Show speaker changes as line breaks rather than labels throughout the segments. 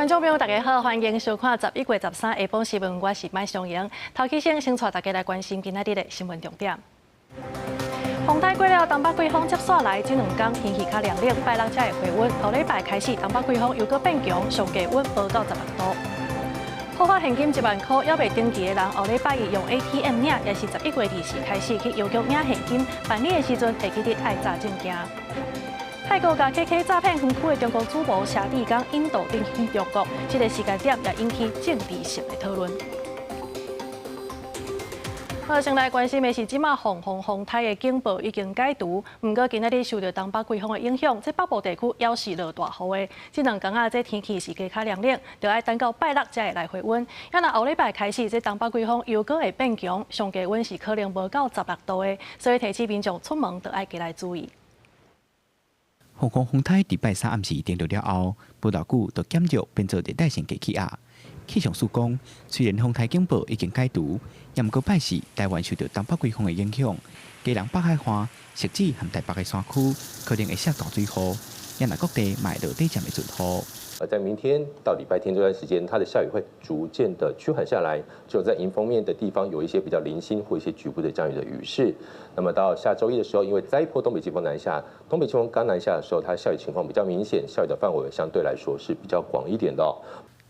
觀眾朋友，大家好，歡迎收看11月13下晡新聞，我是麥尚瑩。頭起先，先帶大家來關心今仔日的新聞重點。風台過了，東北季風接紲來，這兩天天氣較涼冷，拜六才會回溫。後禮拜開始，東北季風又閣變強，上低溫無到16度。核發現金1萬箍猶未登記的人，後禮拜一用 ATM 領，抑是11月24開始去郵局領現金，辦理的時陣會記得愛查證件。泰國共 KK 詐騙園區的中國主謀謝志剛引渡轉去中國，這個時間點也引起政治性的討論。好，先來關心的是，這馬鳳凰風颱的警報已經解除，毋過今仔日受著東北季風的影響，這北部地區猶是落大雨的。這兩工仔，這天氣是加較涼冷，著愛等到拜六才會來回溫。啊，若後禮拜開始，這東北季風又閣會變強，上低溫是可能無到16度的，所以提醒民眾出門著愛加來注意。
鳳凰風颱佇拜三暗時登陸了後，無偌久就減弱變做熱帶性低氣壓。氣象署講，雖然風颱警報已經解除，也毋過拜四台灣受著東北季風的影響，基隆北海岸、汐止和台北的山區可能會下大水雨，也若各地嘛會落短暫的陣雨。
而在明天到禮拜天這段時間，它的下雨會逐漸的趨緩下來，就在迎風面的地方有一些比較零星或一些局部的降雨的雨勢。那麼到下週一的時候，因為再一波東北季風南下，東北季風剛南下的時候，它下雨情況比較明顯，下雨的範圍相對來說是比較廣一點的。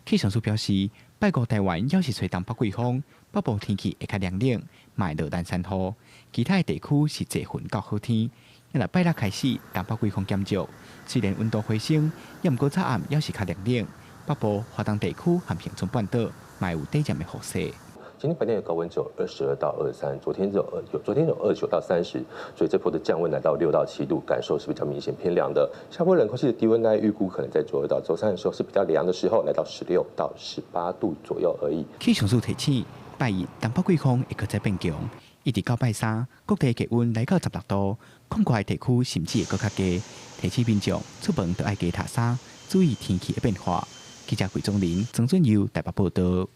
氣象署表示，拜五台灣猶是吹東北季風，北部天氣會較涼冷，嘛會落南山雨，其他的地區是濟雲到好天。若拜六開始，東北季風減弱，雖然溫度回升，也毋過早暗猶是較涼冷。北部、華東地區和恆春半島嘛會有短暫的雨勢。
今天白天的高溫只有22到23，昨天有29到30，所以這波的降溫來到6到7度，感受是比較明顯偏涼的。下波冷空氣的低溫呢，預估可能在週二到週三的時候是比較涼的時候，來到16到18度左右而已。
氣象署提醒，拜一東北季風會閣再變強，一直到拜三，各地氣溫來到16度，廣闊地區甚至會閣較低。提醒民眾出門著愛加疊衫，注意天氣的變化。記者桂宗林、曾俊佑台北報道。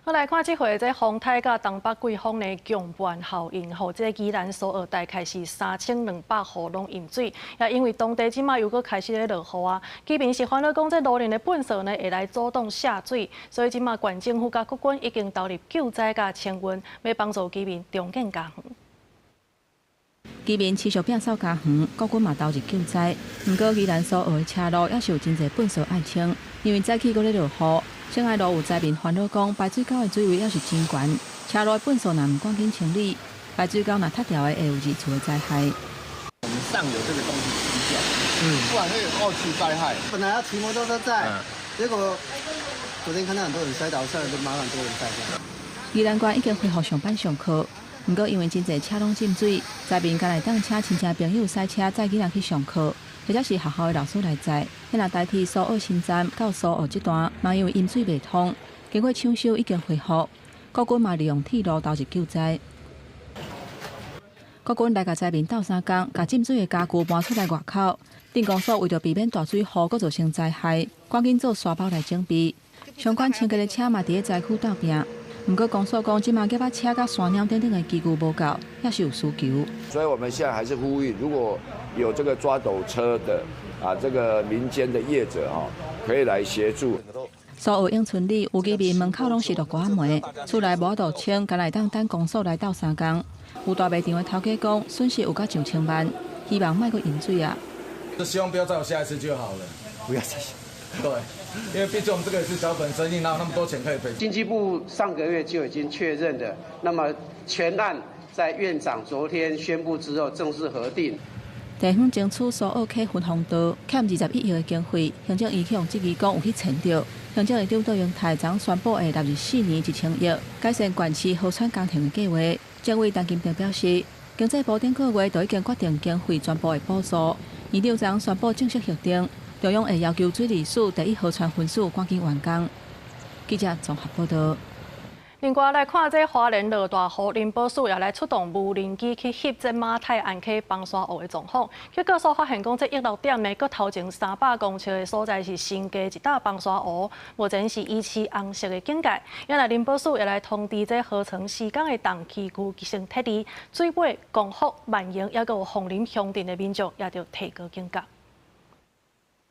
好，來看這回這風颱佮東北季風的共伴效應，予這個宜蘭蘇澳大概是3200戶攏淹水。也因為當地這馬又閣開始咧落雨啊，居民是煩惱講這路面的糞掃呢會來阻擋下水，所以這馬縣政府佮國軍已經投入救災佮清運，欲幫助居民重建家園。
居民持續摒掃家園，國軍嘛投入救災。毋過宜蘭蘇澳的車路猶是有真濟糞掃愛清，因為早起閣咧落雨。聖愛路有災民煩惱講，排水溝的水位猶是真懸，車路的糞掃若毋趕緊清理，排水溝若塞牢的，會有二次的災害。
我們上游這個東西清掉，不然會有二次災害。
本來要騎摩托車載，結果昨天看到很多人摔倒，摔得麻煩多人載這樣。
宜蘭縣已經恢復上班上課，毋過因為真濟車攏浸水，災民干焦會當請親戚朋友駛車載囡仔去上課，或者是學校的老師來載。若台鐵蘇澳新站到蘇澳這段，嘛因為淹水袂通，經過搶修已經恢復。國軍嘛利用鐵路投入救災。國軍來共災民鬥相共，共浸水的家具搬出來外口。鎮公所為著避免大水雨閣造成災害，趕緊做沙包來準備。相關清潔的車嘛佇咧災區鬥拚。毋過公所講，這馬夾仔車佮沙鳥等等的機具無夠，猶是有需求。
所以我們現在還是呼籲，如果有這個抓斗車的啊，這個民間的業者哈，可以來協助。
蘇澳永春里有居民門口攏是落瓜糜，厝內無法度清，干焦會當等公所來鬥相共。有大賣場的頭家講，損失有到上千萬，希望莫閣淹水啊。
就希望不要再有下一次就好了，
不要再。
對，因為畢竟我們這個也是小本生意，哪有那麼多錢可以賠？
經濟部上個月就已經確認了，那麼全案在院長昨天宣布之後正式核定。
地方爭取蘇澳客運航道欠21億的經費，行政院向質疑講有去錢著。行政院長卓榮泰昨宣布會納入4年1000億改善縣市河川工程的計劃。政委陳金平表示，經濟部頂個月就已經決定經費全部會補助。院長昨宣布正式核定，中央會要求水利署第一河川分署趕緊完工。記者綜合報道。
另外來看，這花蓮落大雨，林保署也來出動無人機去翕這馬太鞍溪崩山湖的狀況。結果所發現講，這溢流點呢，閣頭前300公尺的所在是新加一道崩山湖，目前是維持紅色的警戒。也來林保署也來通知這河床施工的重器具先撤離，水尾、光復、萬榮，抑閣有鳳林鄉鎮的民眾，也著提高警覺。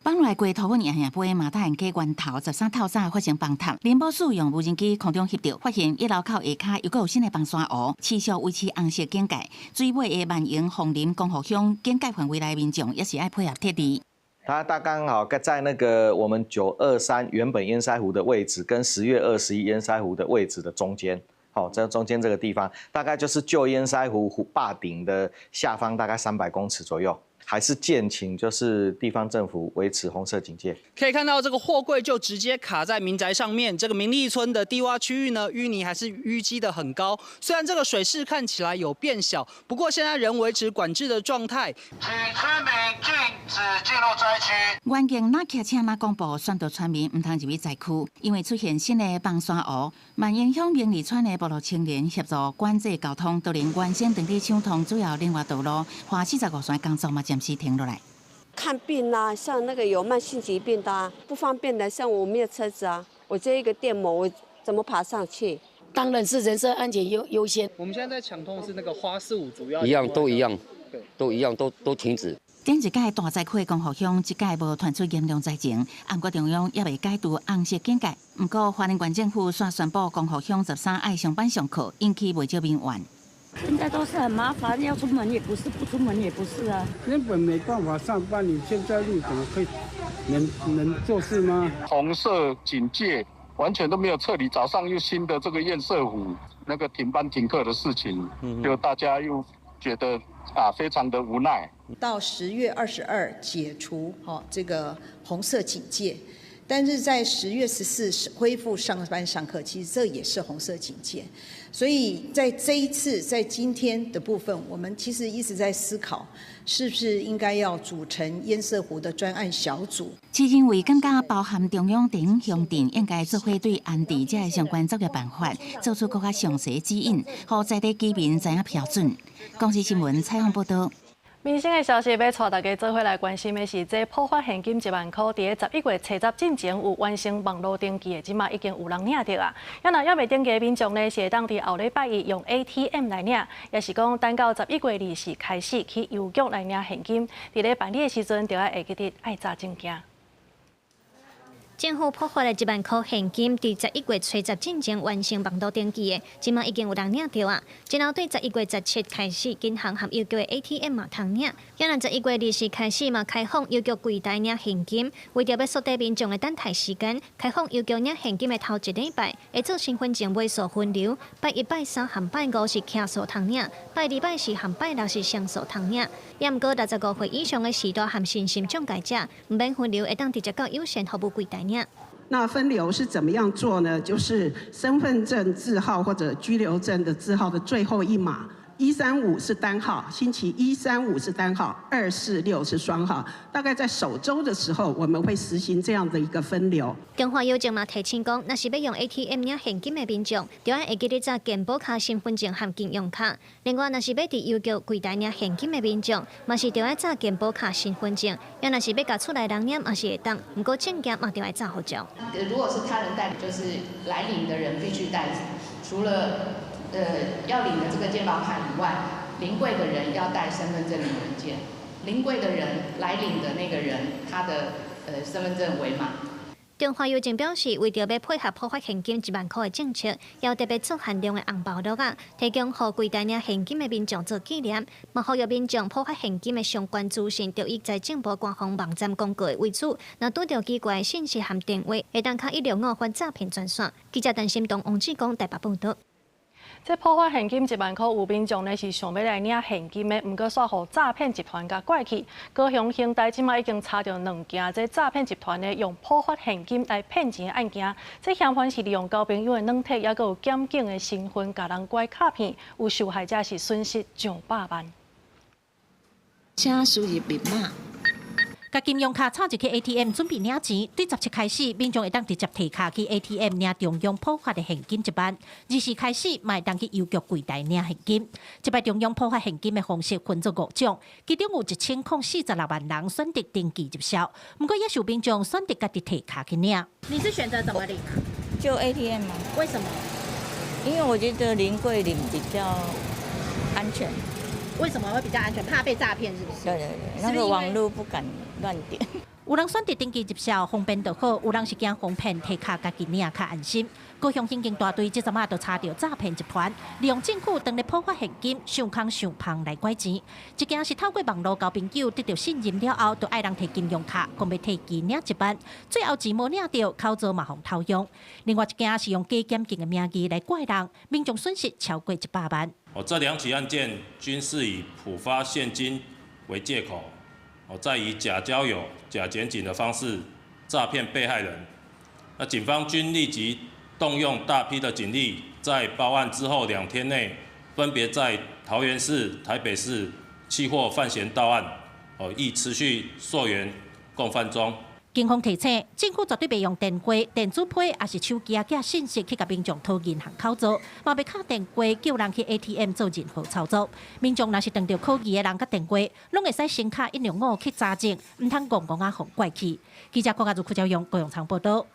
放落來過塗粉贏贏杯馬大園溪源頭13透早發生崩塌，林保署用無人機空中翕著，發現一樓口下跤又閣有新的崩山湖，持續維持紅色警戒。水尾的萬榮、鳳林、光復鄉警戒範圍內民眾也是愛配合撤離。
它大剛好在那個我們923原本堰塞湖的位置，跟10月21堰塞湖的位置的中間，好，在中間這個地方，大概就是舊堰塞湖湖壩頂的下方，大概300公尺左右。還是建請就是地方政府維持紅色警戒。
可以看到這個貨櫃就直接卡在民宅上面。這個明利村的低窪區域呢，淤泥還是淤積得很高。雖然這個水勢看起來有變小，不過現在仍維持管制的狀態。
請村民禁止進入災區。
原警若騎車若廣播宣導村民毋通入去災區，因為出現新的崩山湖，萬榮鄉明利村的部落青年協助管制交通，都連原先當地搶通主要聯絡道路，花45線工作嘛暫時停落來。
看病啊，像那個有慢性疾病的啊，不方便的，像我沒有車子啊，我這一個電摩，我怎麼爬上去？
當然是人身安全優先。
我們現在在搶通是那個花四五主要
一樣都一樣，都一樣，都停止。
頂一屆大災區的光復鄉，這屆無傳出嚴重災情，毋過中央猶未解除紅色警戒。毋過花蓮縣政府煞宣布，光復鄉13愛上班上課，引起袂少民怨。
現在都是很麻煩，要出門也不是，不出門也不是啊。
根本沒辦法上班，你現在路怎麼可以能做事嗎？
紅色警戒完全都沒有撤離，早上又新的這個堰塞湖那個停班停課的事情，就大家又覺得啊非常的無奈。
到10月22解除吼這個紅色警戒，但是在10月14恢復上班上課，其實這也是紅色警戒。所以在這一次，在今天的部分，我們其實一直在思考，是不是應該要組成堰塞湖的專案小組。
市認為感覺包含中央地方鄉鎮應該做伙對安置這个相關作業辦法，做出閣較詳細指引，予在地居民知影標準。公視新聞採訪報導。
民生的消息，欲帶大家做伙來關心的是，這普發現金1萬箍，佇咧11月初10進前有完成網路登記的，這馬已經有人領著啊。猶若猶未登記的民眾呢，是會當佇後禮拜一用 ATM 來領，抑是講等到11月24開始去郵局來領現金。佇咧辦理的時陣，著愛會記得愛查證件。
政府普發的1萬箍現金，佇11月初10進前完成網路登記的，這馬已經有人領著啊。然後對11月17開始，銀行和郵局的 ATM 嘛通領。猶若11月24開始嘛開放郵局櫃台領現金，為著欲縮短民眾的等待時間，開放郵局領現金的頭一禮拜，會做身份證尾數分流。拜一、拜三和拜五是奇數通領，拜二、拜四和拜六是雙數通領。猶毋過65歲以上的序大和身心障礙者，毋免分流，會當直接到有線服務櫃台領。
那分流是怎麼樣做呢？就是身份證字號或者居留證的字號的最後一碼，一三五是單號，星期一三五是單號，二四六是雙號。大概在首週的時候，我們會實行這樣的一個分流。
中華郵政嘛提醒講，若是欲用 ATM 領現金的民眾，著愛會記得查健保卡、身份證和金融卡。另外，若是欲佇郵局櫃台領現金的民眾，嘛是著愛查健保卡、身份證。猶若是欲共厝內人領，嘛是會當，毋過證件嘛著愛查護照。
如果是他人代理，就是來領的人必須帶，除了要領的這個健保卡以外，臨櫃的人要帶身份證明文件，臨櫃的人來領的那個人，他的身份證尾碼。
中華郵政表示，為著欲配合普發現金1萬箍的政策，猶特別做限量的紅包禮仔，提供予櫃台領現金的民眾做紀念。嘛呼籲民眾普發現金的相關資訊，著以財政部官方網站公告為主。若拄著奇怪信息和電話，會當敲165反詐騙專線。記者陳心東、王志剛台北報導。
這普發現金1萬箍，有民眾呢是想欲來領現金的，毋過煞予詐騙集團共拐去。高雄刑大這馬已經查著兩件這詐騙集團呢用普發現金來騙錢的案件。這嫌犯是利用交朋友的軟體，猶閣有檢警的身份，共人拐詐騙，有受害者是損失上百萬。
請輸入密碼。共金融卡插入去 ATM 準備領錢，對17開始，民眾會當直接提卡去 ATM 領中央普發的現金1萬。24開始，嘛會當去郵局櫃台領現金。這擺中央普發現金的方式分做五種，其中有1046萬人選擇登記入銷，毋過也有民眾選擇家己提卡去領。
你是選擇怎麼領？
就 ATM 嗎？
為什麼？
因為我覺得臨櫃領比較安全。
為什麼會比較安全？怕被詐騙是不是？
對對對，那個網路不敢亂點。
有人選擇登記入校方便就好，有人是驚予騙提卡家己領較安心。高雄刑警大隊這陣仔就查著詐騙集團，利用政府當咧普發現金，想空想芳來拐錢。一件是透過網路交朋友得著信任了後，就愛人提金融卡，講欲提錢領一萬，最後錢無領著，口座嘛予偷用。另外一件是用假檢警的名義來拐人，民眾損失超過100萬。
哦，這兩起案件均是以普發現金為借口。再以假交友、假檢警的方式詐騙被害人。那警方均立即動用大批的警力，在報案之後2天內，分別在桃園市、台北市緝獲犯嫌到案，亦持續溯源共犯中。
警方提醒，政府絕對袂用電話、電子批，抑是手機仔寄信息去共民眾討銀行口座，嘛袂敲電話叫人去 ATM 做任何操作。民眾若是碰著可疑的人佮電話，攏會使先敲165去查證，毋通戇戇仔予拐去。記者郭家如、柯昭勇、高永昌報道。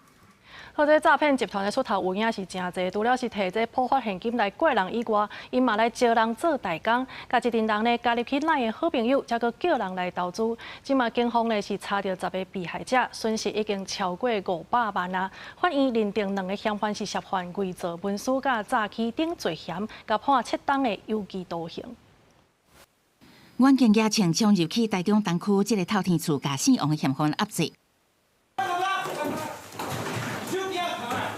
好，這詐騙集團的出頭有影是誠濟，除了是提這普發現金來拐人以外，𪜶嘛來招人做代工，共一陣人呢加入去 LINE 的好朋友，才閣叫人來投資。這馬警方呢是查著10個被害者，損失已經超過500萬啊！法院認定兩个嫌犯是涉犯偽造文書、佮詐欺等罪嫌，共判7冬的有期徒刑。
阮警舉槍衝入去台中東區這个透天厝，共姓王的嫌犯壓制。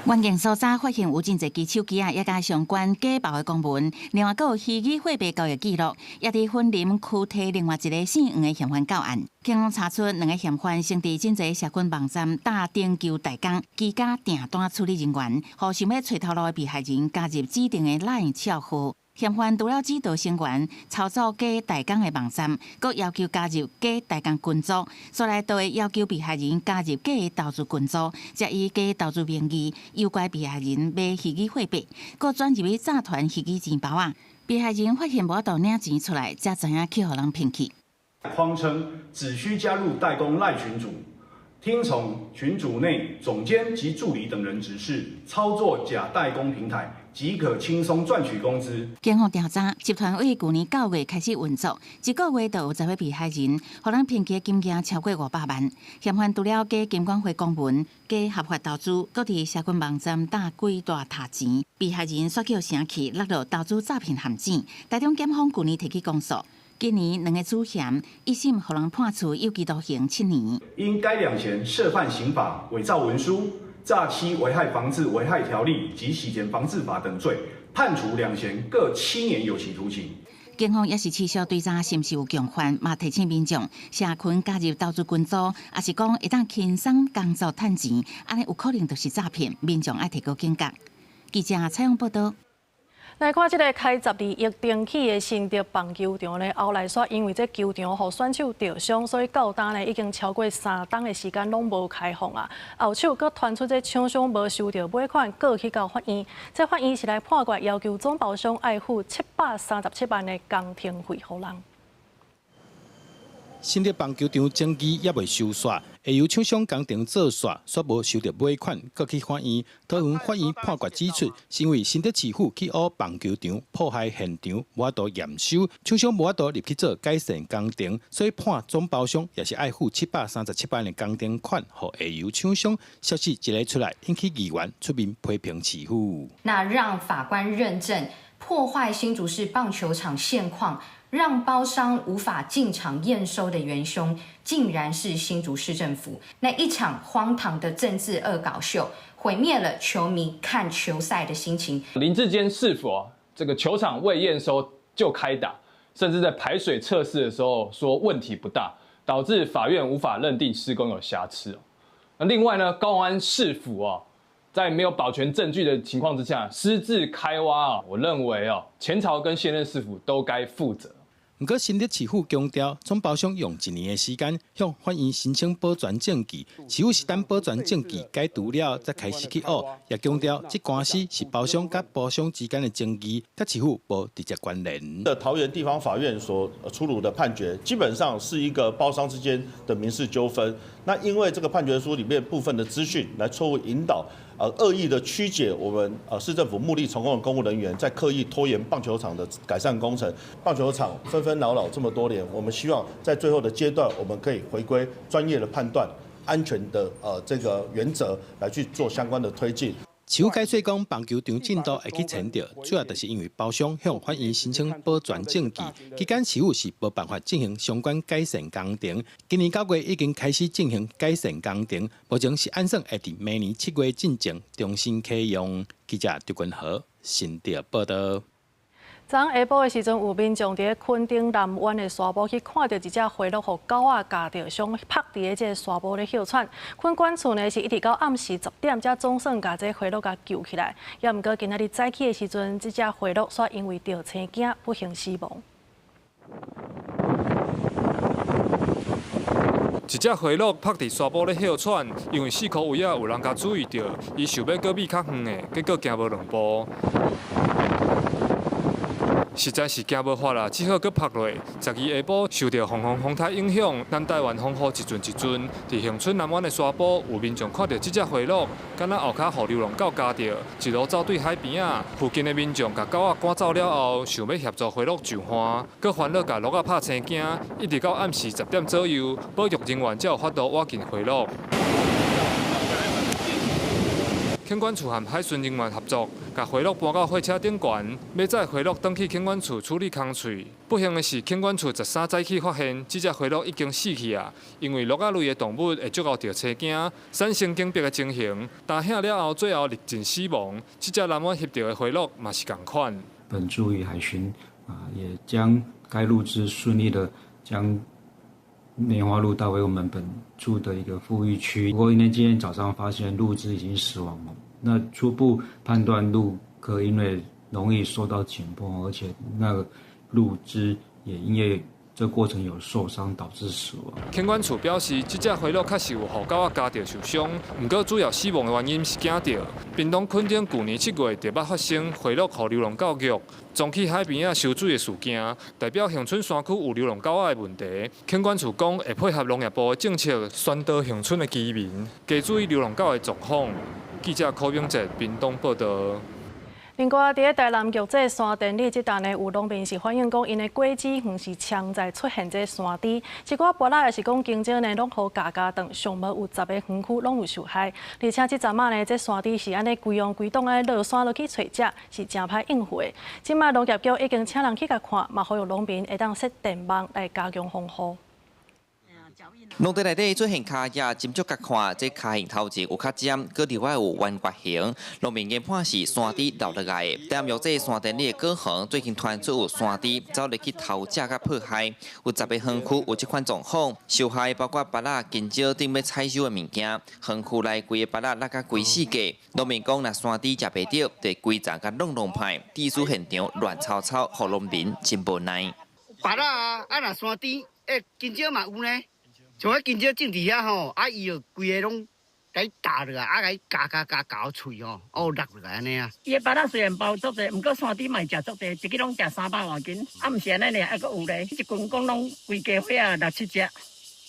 關鍵搜查發現有真濟支手機仔，也佮相關假冒的公文，另外閣有虛擬貨幣交易記錄，也佇雲林區提另外一个姓黃的嫌犯到案。警方查出兩个嫌犯先佇真濟社群網站搭頂求代工，居家訂單處理人員，予想欲揣頭路的被害人加入指定的 LINE 帳號。嫌犯除了指導成員操作假代工的網站，閣要求加入假代工群組，煞來都會要求被害人加入假的投資群組，才以假投資名義誘拐被害人買虛擬貨幣，閣轉入去詐團虛擬錢包仔。被害人發現無法度領錢出來，才知影去予人騙去。
謊稱只需加入代工 LINE 群組，聽從群組內總監及助理等人指示，操作假代工平台，即可輕鬆賺取工資。
警方調查，集團對舊年9月開始運作，一個月就有10個被害人，予人騙去的金額超過500萬。嫌犯除了假金管會公文、假合法投資，閣佇社群網站搭幾大疊錢，被害人煞叫聲氣落入投資詐騙陷阱。台中檢方舊年提起公訴，今年兩个主嫌一審予人判處有期徒刑7年。
因該兩嫌涉犯刑法偽造文書、詐欺危害防治危害條例及洗錢防治法等罪，判處兩嫌各7年有期徒刑。
警方也是持續追查是毋是有共犯，嘛提醒民眾社群加入投資群組，抑是講會當輕鬆工作趁錢，按呢有可能就是詐騙，民眾愛提高警覺。記者採訪報道。
來看這个開12億重起的新竹棒球場呢，後來煞因為這球場予選手著傷，所以到今呢已經超過3冬的時間攏無開放啊。後手閣傳出這廠商無收著尾款，告去到法院。這法院是來判決要求總包商愛付737萬的工程費予人。
新竹棒球場爭議猶未收煞，下游廠商工程做煞，煞無收著尾款，閣去法院。桃園法院判決指出，是因為新竹市府去挖棒球場破壞現場，無法度驗收，廠商無法度入去做改善工程，所以判總包商也是愛付737萬的工程款予下游廠商。消息一个出來，引起議員出面批評市府。
那讓法官認證破壞新竹市棒球場現況，讓包商無法進場驗收的元兇，竟然是新竹市政府。那一場荒唐的政治惡搞秀，毀滅了球迷看球賽的心情。
林智堅市府啊，這個球場未驗收就開打，甚至在排水測試的時候說問題不大，導致法院無法認定施工有瑕疵。那另外呢，高虹安市府啊，在沒有保全證據的情況之下，私自開挖啊，我認為哦，前朝跟現任市府都該負責。
毋過新竹市府強調，總包商用一年的時間向法院申請保全證據，市府是等保全證據解除了，才開始去挖。也強調，這官司是包商佮包商之間的爭議，佮市府無直接關聯。
的桃園地方法院所出爐的判決，基本上是一個包商之間的民事糾紛。那因為這個判決書裡面部分的資訊，來錯誤引導惡意的曲解我們市政府目的從公的公務人員在刻意拖延棒球場的改善工程。棒球場紛紛擾擾這麼多年，我們希望在最後的階段，我們可以回歸專業的判斷、安全的這個原則來去做相關的推進。
市府解釋講，棒球場進度會去延著，主要就是因為包商向法院申請保全證據，期間市府是無辦法進行相關改善工程。今年9月已經開始進行改善工程，目前是按算會佇明年7月進前重新啟用。記者張君和新竹報道。
昨昏下晡的時陣，有民眾佇墾丁南灣的沙埔去看著一隻回鹿予狗仔咬著傷，趴佇咧這个沙埔咧歇喘。墾管處呢是一直到暗時10點，才總算共這回鹿共救起來。也毋過今仔日早起的時陣，這隻回鹿煞因為著青驚，不幸死亡。
一隻回鹿趴佇沙埔咧歇喘，因為四箍位仔有人共注意著，伊想欲閣避較遠的，結果行無兩步。實在是驚無法啦，只好閣趴落。12下晡受著風風風颱影響，南台灣風雨一陣一陣。佇恆春南灣的沙埔，有民眾看著這隻回鹿，敢若後跤予流浪狗咬著，一路走對海邊仔。附近的民眾共狗仔趕走了後，想欲協助回鹿上岸，閣煩惱共鹿仔拍青驚，一直到暗時10點左右，保育人員才有法度挖進回鹿。墾管處和海巡人員合作，共回鹿搬到貨車頂懸，欲載回鹿轉去墾管處處理空喙。不幸的是，墾管處13早起發現，這隻回鹿已經死去啊！因為鹿仔類的動物會足𠢕著青驚，產生緊迫的情形，擔嚇了後，最後歷盡死亡。這隻南灣翕著的回鹿嘛是仝款。
本處與海巡啊，也將該鹿隻順利的將梅花鹿帶回我們本處的一個復育區。不過因為今天早上發現鹿隻已經死亡了，那初步判斷鹿可因為容易受到緊迫，而且那個鹿隻也因為這過程有受傷導致死亡。
墾管處表示，這隻回鹿確實有予狗仔咬著受傷，毋過主要死亡的原因是驚著。屏東墾丁舊年7月就捌發生回鹿予流浪狗虐，撞去海邊仔收水的事件，代表恆春山區有流浪狗仔的問題。墾管處講會配合農業部的政策，宣導恆春的居民加注意流浪狗的狀況。記者柯永哲屏東報道。
另外，佇咧台南玉這山田里，這陣呢有農民是反映講，𪜶的果子園是常在出現這山豬，一寡芭樂也是講經常呢攏予咬咬斷，上無有10個園區攏有受害。而且這陣仔呢，這山豬是按呢規樣規檔按呢落山落去揣食，是誠歹應付的。這擺農業局已經請人去共看，嘛呼籲農民會當設電網來加強防護。
農地內底出現跤跡，斟酌佮看，這跤形頭前有較尖，閣另外有彎月形。農民研判是山豬留落來的。台南玉這山田里的果園最近傳出有山豬走入去偷食佮破壞，有10個園區有這款狀況，受害包括芭樂、香蕉等欲採收的物件。園區內規个芭樂落甲規四界。農民講，若山豬食袂著，就規叢共弄弄歹，致使現場亂糟糟，予農民真無奈。
芭樂啊，啊若山豬，香蕉嘛有呢。像彼香蕉種佇遐吼，啊伊就規个攏共伊咬落來，啊共伊咬咬咬咬喙吼，哦落落來按呢啊。
伊的芭樂雖然包足濟，毋過山豬嘛會食足濟，一支攏食300外斤，啊毋是按呢爾，還閣有咧，一群講攏規家伙仔六七隻。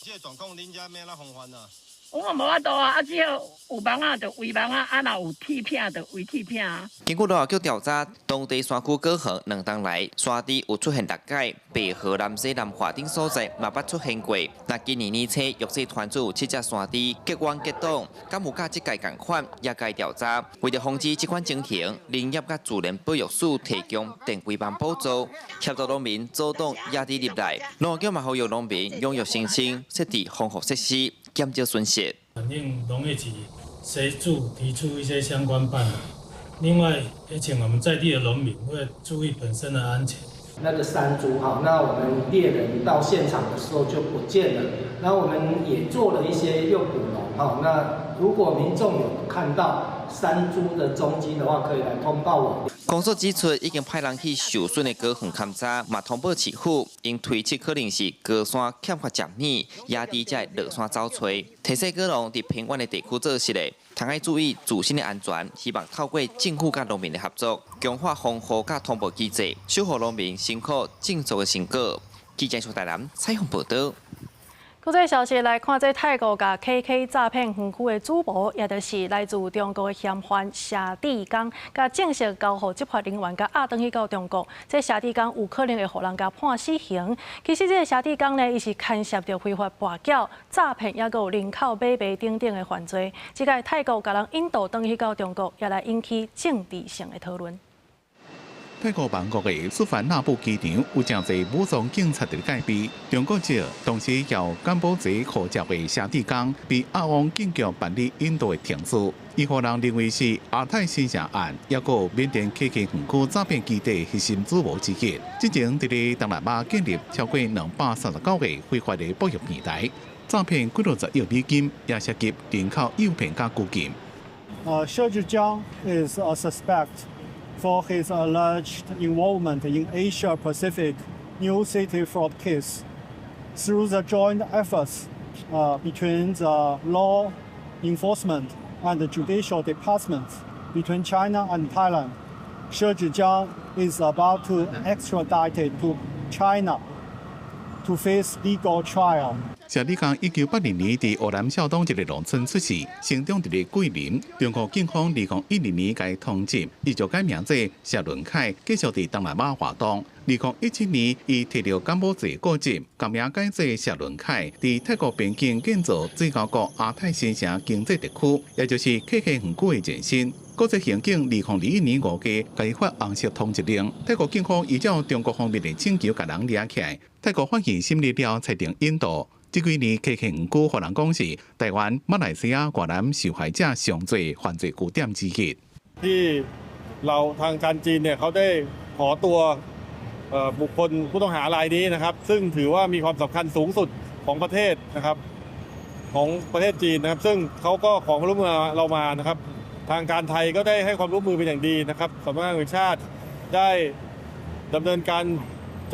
這個狀況，恁遮欲按怎防範啊？
我嘛無法度啊，啊只好有網仔就圍網仔，啊若有鐵片就圍鐵片啊。
根據農業局調查，當地山區果園兩冬來山豬有出現6擺，白河、南勢、南華等所在嘛捌出現過。那今年年初，玉這傳出有7隻山豬結冤結黨，敢有佮這屆仝款，也該調查。為著防止這款情形，林業佮自然保育署提供電圍網補助，協助農民阻擋野豬入來。農業局嘛呼籲農民踴躍申請設置防護設施，減少損失。
反映農業局協助提出一些相關辦法。另外，也請我們在地的農民會注意本身的安全。
那個山豬哈，那我們獵人到現場的時候就不見了。那我們也做了一些誘捕籠哈。那如果民眾有看到山豬的蹤跡的話，可以來通報我。
公所指出，已經派人去受損的果園勘查，嘛通報市府，𪜶推測可能是高山欠缺食物，野豬才會落山走揣。提醒果農佇偏遠的地區做事的，通愛注意自身的安全，希望透過政府佮農民的合作，強化防護佮通報機制，守護農民辛苦種作的成果。記者蘇台南採訪報導。
國際消息來看，這泰國共 KK 詐騙園區的主謀，也就是來自中國的嫌犯謝志剛，共正式交予執法人員共押轉去到中國。這謝志剛有可能會予人共判死刑。其實這个謝志剛呢，伊是牽涉著非法跋筊、詐騙，抑閣有人口買賣等等的犯罪。這个泰國共人引渡轉去到中國，也來引起政治性的討論。
泰國曼谷的素凡納布機場有誠濟武裝警察佇咧戒備。中國籍，同時有柬埔寨護照的謝志剛被押往警局辦理引渡的程序。伊予人認為是亞太新城案，抑閣緬甸 KK 園區詐騙基地核心主謀之一。之前佇咧東南亞建立超過239個非法的博弈平台，詐騙幾落十億美金，也涉及人口誘騙佮拘禁。
Xie Zhijiang is a suspect for his alleged involvement in Asia Pacific New City fraud case. Through the joint efforts between the law enforcement and the judicial departments between China and Thailand, Xie Zhijiang is about to extradited to China to face legal trial.
謝志剛1982年佇越南肇東一个農村出世，成長佇咧桂林。中國警方2012年共通緝，伊就改名做謝倫凱，繼續佇東南亞活動。2017年，伊提著柬埔寨國籍，改名改做謝倫凱，佇泰國邊境建造水溝谷亞太新城經濟特區，也就是 KK 園區的前身。國際刑警2021年5月共伊發紅色通緝令，泰國警方依照中國方面的請求，共人掠起來。泰國法院審理了，裁定引渡。這幾年 KK 園區予人講是台灣、馬來西亞、越南受害者上濟犯罪據點之一。
ที่เราทางการจีนเนี่ยเขาได้ขอตัวบุคคลผู้ต้องหารายนี้นะครับ ซึ่งถือว่ามีความสำคัญสูงสุดของประเทศนะครับ ของประเทศจีนนะครับ ซึ่งเขาก็ขอความร่วมมือเรามานะครับ ทางการไทยก็ได้ให้ความร่วมมือเป็นอย่างดีนะครับสำนักงานตำรวจแห่งชาติได้ดำเนินการ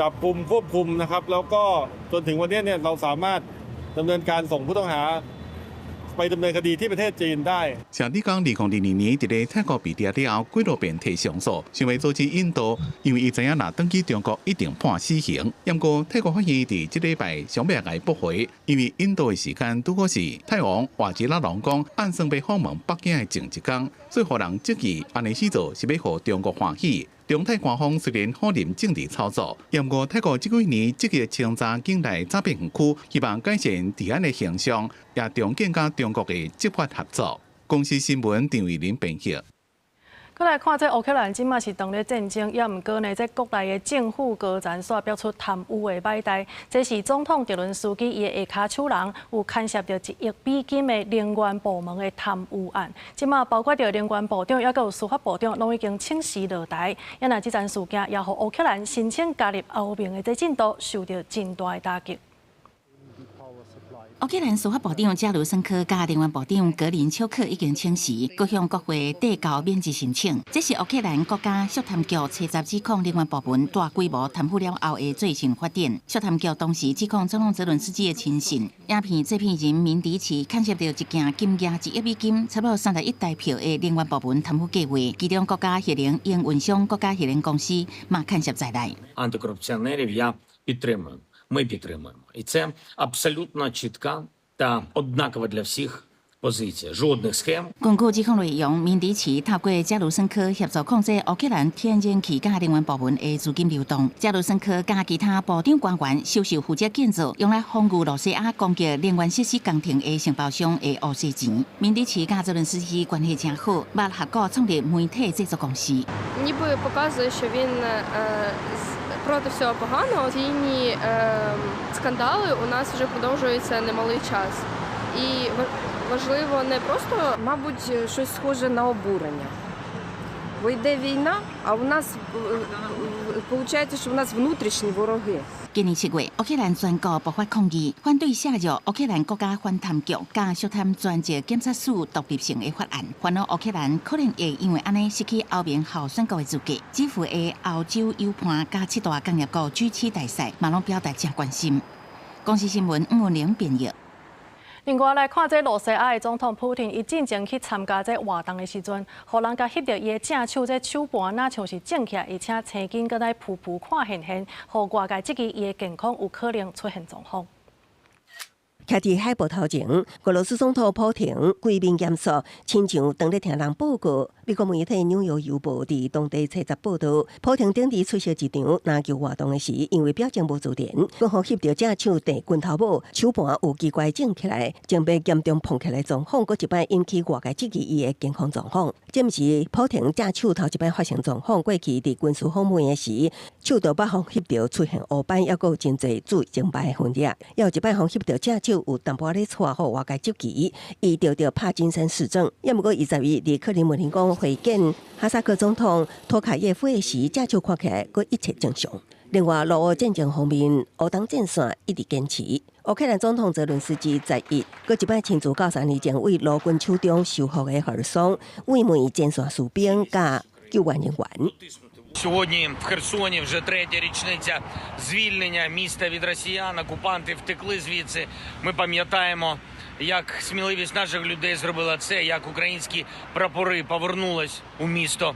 จับกุมควบคุมนะครับ แล้วก็จนถึงวันนี้เนี่ยเราสามารถดำเนินการส่งผู้ต้องหาไปดำเนินคดีที่ประเทศจีนได้
謝志剛2022年佇咧泰國被抓了後，幾落遍提上訴，想欲阻止引渡，因為伊知影若轉去中國一定判死刑。毋過泰國法院佇這禮拜上欲共伊駁回，因為引渡的時間拄好是泰王瓦吉拉隆功按算欲訪問北京的前一工，所以予人質疑按呢死做是欲予中國歡喜。中泰官方雖然否認政治操作，毋過泰國這幾年積極清查境內詐騙園區，希望改善治安的形象，也重建佮中國的執法合作。公視新聞張慧玲編譯。
閣來看這烏克蘭這馬是當咧戰爭，也毋過呢，這國內的政府高層煞爆出貪污的歹代。這是總統澤倫斯基伊的下跤手人有牽涉著1億美金的能源部門的貪污案。這馬包括著能源部長，抑閣有司法部長，攏已經請辭落台。也若這樁事件，也予烏克蘭申請加入歐盟的這進度受著真大的打擊。
烏克蘭司法部長加盧森科佮能源部長格林丘克已經請辭，閣向國會遞交免職申請。這是烏克蘭國家肅貪局初十指控能源部門大規模貪腐了後的最新發展。肅貪局當時指控總統澤倫斯基的親信、影片製片人明迪奇牽涉著一件金額1億美金、差不多31億台票的能源部門貪腐計劃，其中國家核能營運商國家核能公司嘛牽涉在內。
Антикорупціонерів я підтримую. Ми підтримуємо. І це абсолютно чітка та однакова для всіх позиція. Жодних схем.
根據指控內容，明迪奇透過加盧森科協助控制烏克蘭天然氣佮能源部門的資金流動。加盧森科佮其他部長官員收受負責建造用來防禦露西亞攻擊能源設施工程的承包商的烏色錢。明迪奇佮澤倫斯基關係誠好，捌合股創立媒體製作公司。
Ніби показує, що він проти всього поганого. Ці скандали у нас вже продовжуються немалий час. І важливо не просто,
мабуть, щось схоже на обурення. Бо йде війна, а у нас виходить, що у нас внутрішні вороги.
今年7月，烏克蘭全國爆發抗議，反對削弱烏克蘭國家反貪局佮肅貪專責檢察署獨立性的法案，煩惱烏克蘭可能會因為按呢失去歐盟候選國的資格。基輔的歐洲友伴佮七大工業國 G7 大使嘛攏表達誠關心。公視新聞吳文玲編譯。
另外來看，這露西亞的總統普廷，伊進前去參加這活動的時陣，予人共翕著伊的正手這手盤，若像是腫起來，而且青筋閣在噗噗看現現，予外界質疑伊的健康有可能出現狀況。
徛佇海報頭前，俄羅斯總統普廷規面嚴肅，親像當咧聽人報告。美國媒體《紐約郵報》佇當地初十報道，普廷頂日出席一場籃球活動的時，因為表情無自然，閣予翕著正手遞拳頭帽，手盤有奇怪腫起來，前被嚴重膨起來狀況，閣一擺引起外界質疑伊的健康狀況。這毋是普廷正手頭一擺發生狀況，過去佇軍事訪問的時，手就捌予翕著出現烏斑，猶閣有真濟注靜脈痕跡，猶有一擺予翕著正手有淡薄仔咧掣，予外界質疑，伊著著帕金森氏症。猶毋過伊11佇克里姆林宮會見哈薩克總統托卡耶夫的時，正手看起來閣一切正常。另外，俄烏戰爭方面，烏東戰線一直堅持。烏克蘭總統澤倫斯基11，閣一擺親自到3年前對俄軍手中收復的赫爾松，慰問前線士兵佮救援人員。
Сьогодні в Херсоні вже третя річниця звільнення міста від росіян. Окупанти втекли звідси. Ми пам'ятаємо, як сміливість наших людей зробила це, як українські прапори повернулись у місто.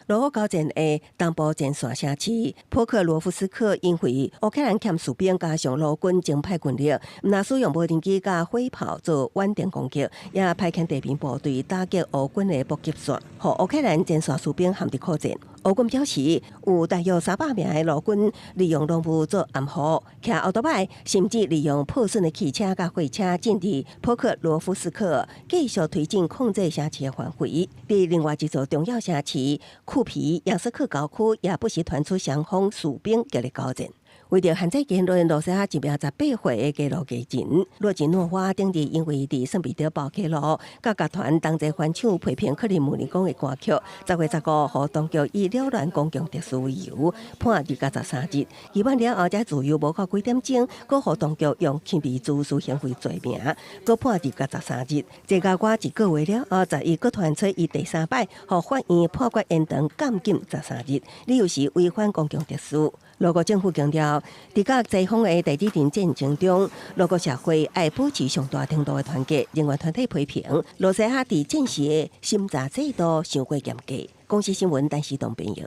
俄烏交戰的東部前線城市波克羅夫斯克，因為烏克蘭欠士兵加上俄軍徵派軍力，毋但使用無人機佮火炮做遠程攻擊，也派遣地面部隊打擊俄軍的補給線，予烏克蘭前線士兵陷佇苦戰。俄軍表示，有大約300名的俄軍利用濃霧做掩護，騎歐多擺，甚至利用破損的汽車佮貨車進入波克羅夫斯克，繼續推進控制城市的範圍。佇另外一座重要城市庫皮揚斯克郊區，也不時傳出雙方士兵激烈交戰。為著限制言論，羅西亞一名18歲的街路藝人洛吉諾娃頂日因為佇聖彼得堡街路，佮樂團同齊翻唱批評克里姆林宮的歌曲，10月15，予當局以擾亂公共秩序為由判入監13日。期滿了後，才自由無夠幾點鐘，閣予當局用輕微滋事行為罪名，閣判入監13日。這個我一個月了後，11閣傳出伊第三擺，予法院判決延長監禁十三日，理由是違反公共秩序。俄國政府強調，佇佮西方的代理人戰爭中，俄國社會愛保持上大程度的團結。人權團體批評，羅西亞佇戰時的審查制度傷過嚴格。公視新聞，陳時東編譯。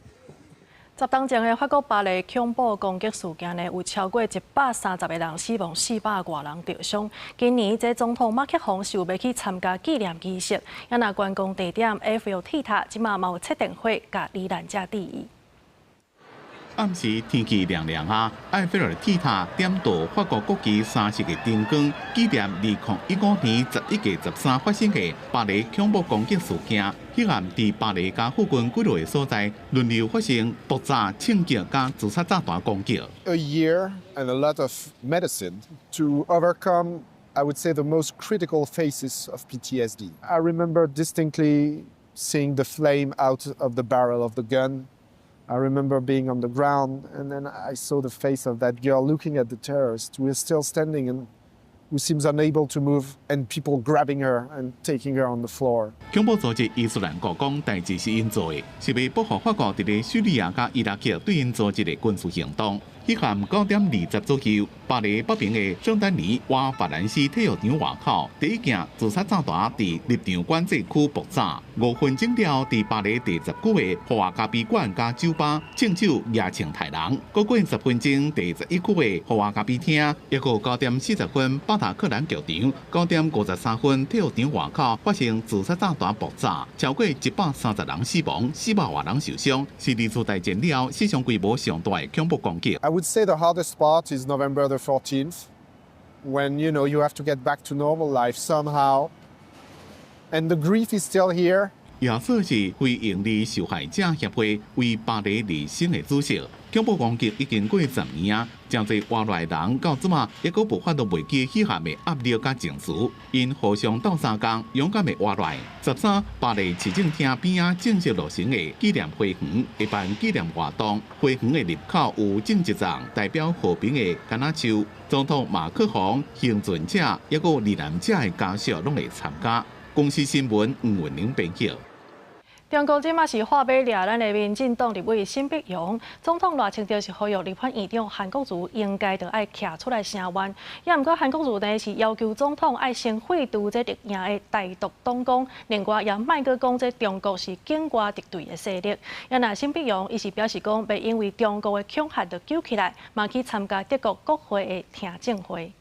10冬前的法國巴黎恐怖攻擊事件呢，有超過130個人死亡，400外人著傷。今年這總統馬克宏是有欲去參加紀念儀式，也若觀光地點埃菲爾鐵塔，這馬嘛有切電火，共罹難者致意。
暗時天氣涼涼啊，埃菲爾鐵塔點著法國國旗三色的燈光，紀念2015年11月13發生的巴黎恐怖攻擊事件。彼暗佇巴黎佮附近幾落個所在，輪流發生爆炸、槍擊佮自殺炸彈攻擊。
A year and a lot of medicine to overcome, I would say, the most critical phases of PTSD. I remember distinctly seeing the flame out of the barrel of the gun. I remember being on the ground and then I saw the face of that girl looking at the terrorist who is still standing and who seems unable to move and people grabbing her and taking her on the floor.
恐怖組織伊斯蘭國講代誌是𪜶做的，是欲報復法國佇咧敘利亞佮伊拉克對𪜶組織的軍事行動。彼暗9點20左右，巴黎北邊的聖丹尼瓦法蘭西體育場外口，第一件自殺炸彈佇入場管制區爆炸。5分鐘了，佇巴黎第19個豪華咖啡館佮酒吧，槍手舉槍刣人。閣過10分鐘，第11區的豪華咖啡廳，抑閣9點40分，巴達克蘭劇場，9點53分，體育場外口發生自殺炸彈爆炸，超過130人死亡，400外人受傷，是二次大戰了死傷規模上大的恐怖攻擊。
I would say the hardest part is November the 14th, when you have to get back to normal life somehow, and the grief is still here.
耶穌是非營利受害者協會為巴黎而生的主席。恐怖攻擊已經過10年啊，誠濟活落來人到這馬猶閣無法度袂記彼暗的壓力佮情緒，𪜶互相鬥相共，勇敢的活落來。13巴黎市政廳邊仔正式落成的紀念花園，會辦紀念活動。花園的入口有種一叢代表和平的柑仔樹。總統馬克宏、倖存者，猶閣罹難者的家屬攏會參加。公視新聞吳文玲編輯。
中國這馬是喝馬掠咱的民進黨立委沈伯洋，總統賴清德是呼籲立法院長韓國瑜應該著愛徛出來聲援，也毋過韓國瑜呢是要求總統愛先廢除這綠營的台獨黨綱，另外也莫閣講這中國是境外敵對的勢力。也若沈伯洋伊是表示講，袂因為中國的恐嚇就揪起來，嘛去參加德國國會的聽證會。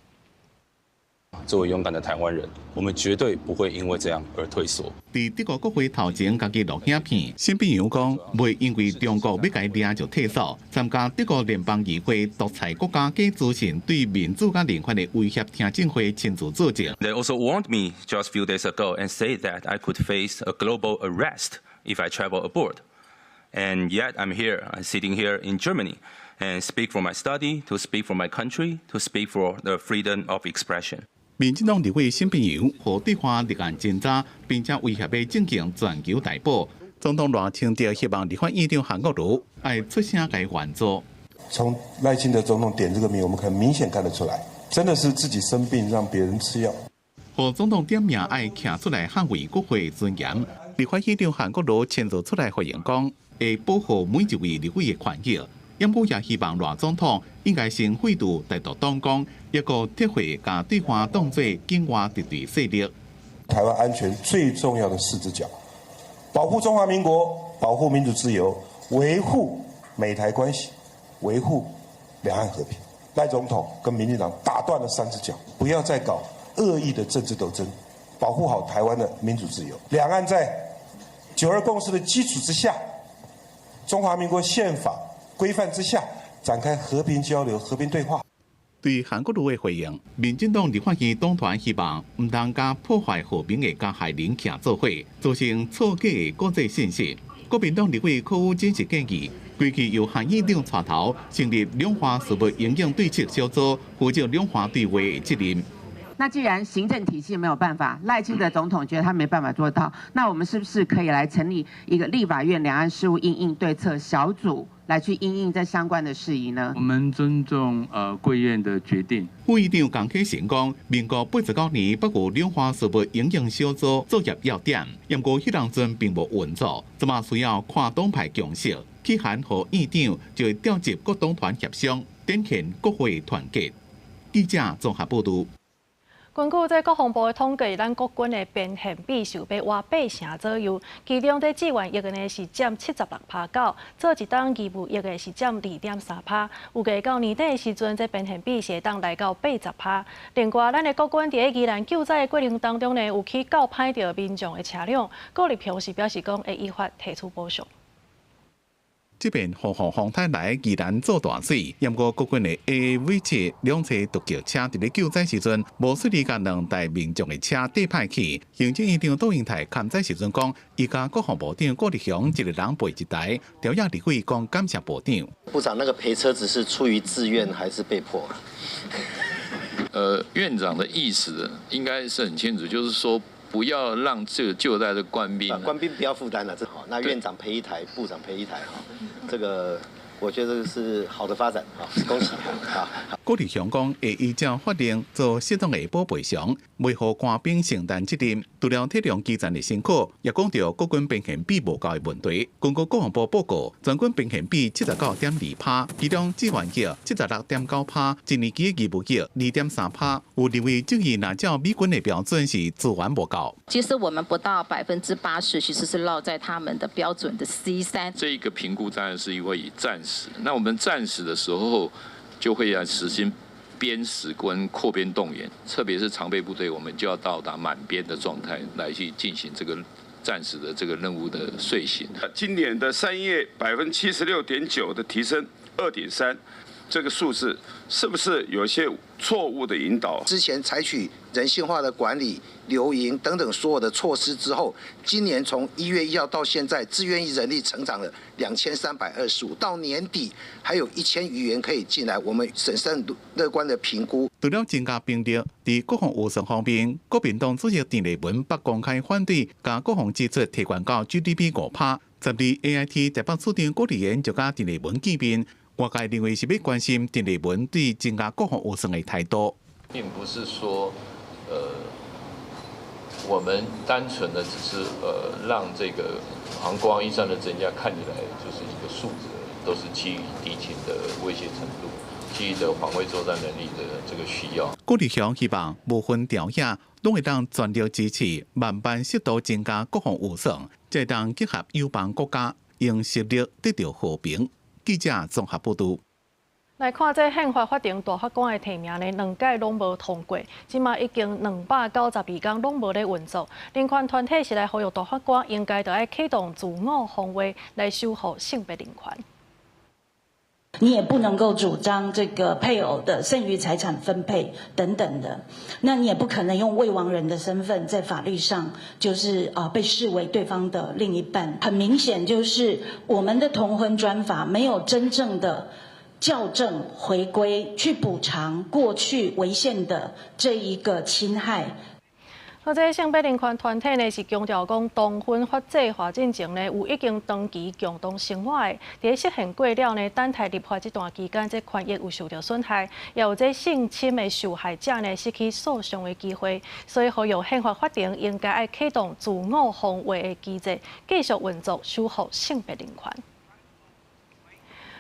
作為勇敢的台灣人，我們絕對不會因為這樣而退縮。
佇德國國會頭前，家己錄影片，沈伯洋講，袂因為中國欲共伊掠就退縮。參加德國聯邦議會獨裁國家假資訊對民主佮人權的威脅聽證會親自作證。
They also warned me just few days ago and say that I could face a global arrest if I travel abroad. And yet I'm here, I'm sitting here in Germany and speak for my study, to speak for my country, to speak for the freedom of expression.
民進黨立委沈伯洋予對岸立案偵查，並且威脅欲進行全球逮捕。總統賴清德希望立法院長韓國瑜愛出聲共伊援助。
從賴清德總統點這個名，我們很明顯看得出來，真的是自己生病讓別人吃藥。
予總統點名愛徛出來捍衛國會尊嚴，立法院長韓國瑜親自出來回應講，會保護每一位立委的權益。毋過也希望賴總統應該先廢除台獨黨綱，抑閣撤回共對岸當做境外敵對勢力。
台灣安全最重要的四隻腳，保護中華民國，保護民主自由，維護美台關係，維護兩岸和平。賴總統跟民進黨打斷了三隻腳，不要再搞惡意的政治鬥爭，保護好台灣的民主自由。兩岸在九二共識的基礎之下，中華民國憲法規範之下，展開和平交流、和平對話。
對韓國瑜的回應，民進黨立法院黨團希望毋通共破壞和平的加害人徛做伙，造成錯假的國際信息。國民黨立委柯宇禎是建議，規氣由韓院長帶頭成立兩岸事務因應對策小組，負責兩岸對話的責任。
那既然行政體系沒有辦法，賴清德總統覺得他沒辦法做到，那我們是不是可以來成立一個立法院兩岸事務因應對策小組，來去因應這相關的事宜呢？
我們尊重貴院的決定。
副議長江啟臣講，民國89年北有兩岸事務因應小組作業要點，毋過彼當陣並無運作，這馬需要跨黨派共識，去函予院長就會調集各黨團協商，展現國會團結。記者綜合報導。
根據這國防部的統計，咱國軍的編練比數欲倚8成左右，其中這志願役的呢是佔76.9%，做一冬義務役的是佔2.3%。預計到年底的時陣，這編練比是會當來到80%。另外，咱的國軍佇宜蘭救災的過程當中呢，有去鉸歹著民眾的車輛，郭立雄是表示講會依法提出補償。
這遍風雨風颱來，宜蘭做大水，毋過國軍的 AAV7兩車獨腳車佇咧救災時陣，無順利共兩台民眾的車硩歹去。行政院長杜英泰勘災時陣講，伊共國防部長郭立雄一個人賠一台，朝野立委講感謝部長。
部長，那個賠車子是出於自願還是被迫？
院長的意思應該是很清楚，就是說，不要讓這個救災的官兵，
官兵不要負擔了，這好。那院長賠一台，部長賠一台，哈，這個我覺得是好的發展，哈，恭喜啊！
郭立雄講，會依照法令做適當的補賠償，袂予官兵承擔責任。除了體諒基層的辛苦，也講著國軍編練比無夠的問題。根據國防部報告，全軍編練比79.2%，其中志願役76.9%，一年期義務役2.3%。有立委質疑，若照美軍的標準是資源無夠。
其實我們不到80%，其實是落在他們的標準的 C3。
這一個評估當然是因為以戰時，那我們戰時的時候就會要實行編時跟擴編動員，特別是常備部隊，我們就要到達滿編的狀態來去進行這個戰時的這個任務的遂行。
今年的3月76.9%的提升2.3，這個數字是不是有一些錯誤的引導？
之前採取人性化的管理、留營等等所有的措施之後，今年從1月1號到現在，自願役人力成長了2325，到年底還有1000餘員可以進來，我們審慎樂觀的評估。
除了增加兵力，佇國防預算方面，國民黨主席鄭麗文捌公開反對共國防支出提懸到 GDP 5%。12 AIT 台北處長郭立言就佮鄭麗文見面。外界認為是欲關心鄭麗文對增加國防預算的態度，
並不是說，我們單純的只是讓這個航空預算的增加看起來就是一個數字，都是基於敵情的威脅程度，基於的防衛作戰能力的這個需要。
郭立雄希望無分朝野，攏會當全力支持，慢慢適度增加國防預算，才會當結合友邦國家，用實力得著和平。記者綜合報導。
來看這憲法法庭大法官的提名呢，兩屆攏無通過，這馬已經292工攏無咧運作。人權團體是來呼籲大法官應該著愛啟動自我防衛來守護性別人權。
你也不能夠主張這個配偶的剩餘財產分配等等的，那你也不可能用未亡人的身份在法律上就是被視為對方的另一半。很明顯，就是我們的同婚專法沒有真正的校正回歸，去補償過去違憲的這一個侵害。
好，這性別人權團體呢是強調講，同婚法制化進程呢有已經長期共同生活的，佇實現過了呢，等待立法這段期間，這權益有受著損害，也有這性侵的受害者呢失去訴訟的機會，所以呼籲憲法法庭應該愛啟動自我防衛的機制，繼續運作守護性別人權。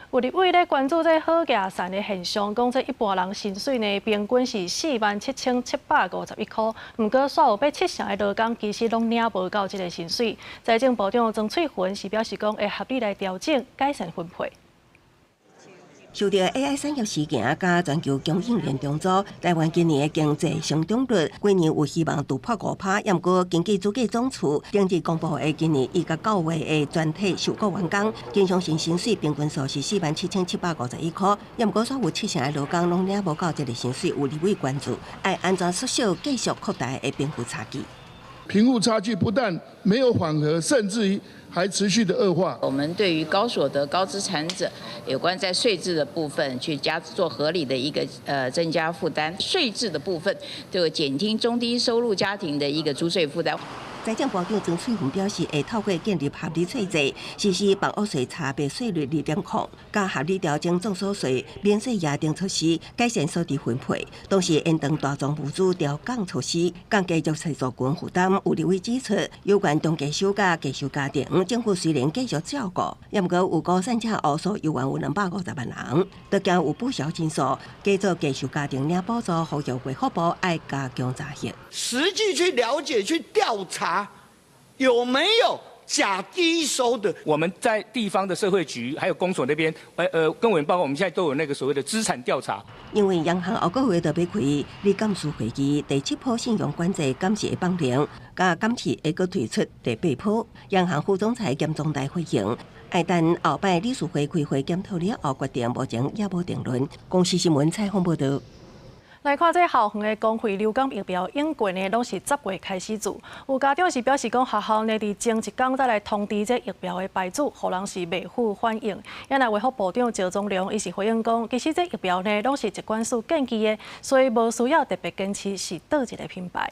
有立委咧關注這好額散的現象，講這一般人薪水呢平均是47,751箍，毋過煞有欲七成的勞工其實攏領無夠這个薪水。財政部長曾翠雲是表示講會合理來調整改善分配。
受著 AI 產業事件佮全球供應鏈重組，台灣今年的經濟成長率幾年有希望突破5%，毋過根據主計總處頂日公布的今年1到9月的全體受僱員工，經常性薪水平均數是47,751箍，毋過煞有七成的勞工攏領無夠這个薪水，有立委關注，愛按怎縮小繼續擴大的貧富差距。
貧富差距不但沒有緩和，甚至於還持續的惡化。
我們對於高所得、高資產者有關在稅制的部分去加做合理的一個增加負擔，稅制的部分就減輕中低收入家庭的一個租稅負擔。
財政部長曾翠雲表示，會透過建立合理稅制，實施房屋稅差別稅率2.0，佮合理調整綜所稅、免稅額等措施，改善所得分配。同時，延長大宗物資調降措施，降低弱勢族群負擔。有立委指出，有關中低收佮低收家庭，政府雖然繼續照顧，毋過有高產者烏數猶原有250萬人，都驚有報銷人數，加做低收家庭領補助，呼籲衛福部愛加強查核，
實際去了解、去調查。有沒有假低收的？
我們在地方的社會局還有公所那邊，跟委員報告，我們現在都有那個所謂的資產調查。
因為央行後個月就欲開理監事會議，第七波信用管制敢是會放量，佮敢是會閣推出第八波。央行副總裁兼總裁回應，愛等後擺理事會開會檢討了後決定，目前猶無定論。公視新聞採訪報導。
來看這校園的公費流感疫苗，往過呢攏是10月開始注。有家長是表示講，學校呢佇前一工才來通知這疫苗的牌子，予人是袂赴反應。也若衛福部長趙宗龍，伊是回應講，其實這疫苗呢攏是疾管署建議的，所以無需要特別堅持是佗一个品牌。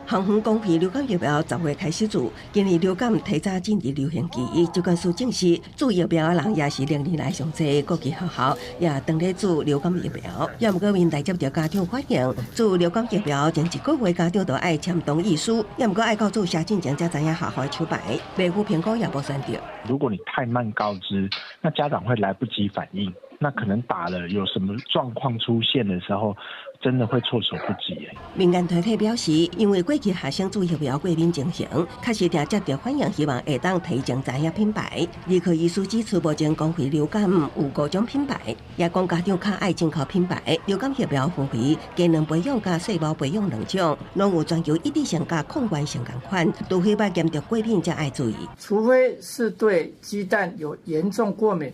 校園公費流感疫苗10月開始注，今年流感提早進入流行期，疾管署證實注疫苗的人也是歷年來上濟，各級學校也當咧注流感疫苗。也毋過面來接著家長反映，注流感疫苗前一個月家長就愛簽同意書，也毋過愛到注射進前才知影學校的手牌，袂赴評估也無選擇。
如果你太慢告知，那家長會來不及反應，那可能打了有什麼狀況出現的時候，真的會措手不及。
民間團體表示，因為過去學生注疫苗過敏情形，確實定接著反映，希望會當提前知影品牌。兒科醫師指出，目前公費流感有五種品牌，也講家長較愛進口品牌。流感疫苗分為機能培養佮細胞培養兩種，攏有全球一致性佮抗原性仝款，除非捌嚴重過敏才愛注意。
除非是對雞蛋有嚴重過敏，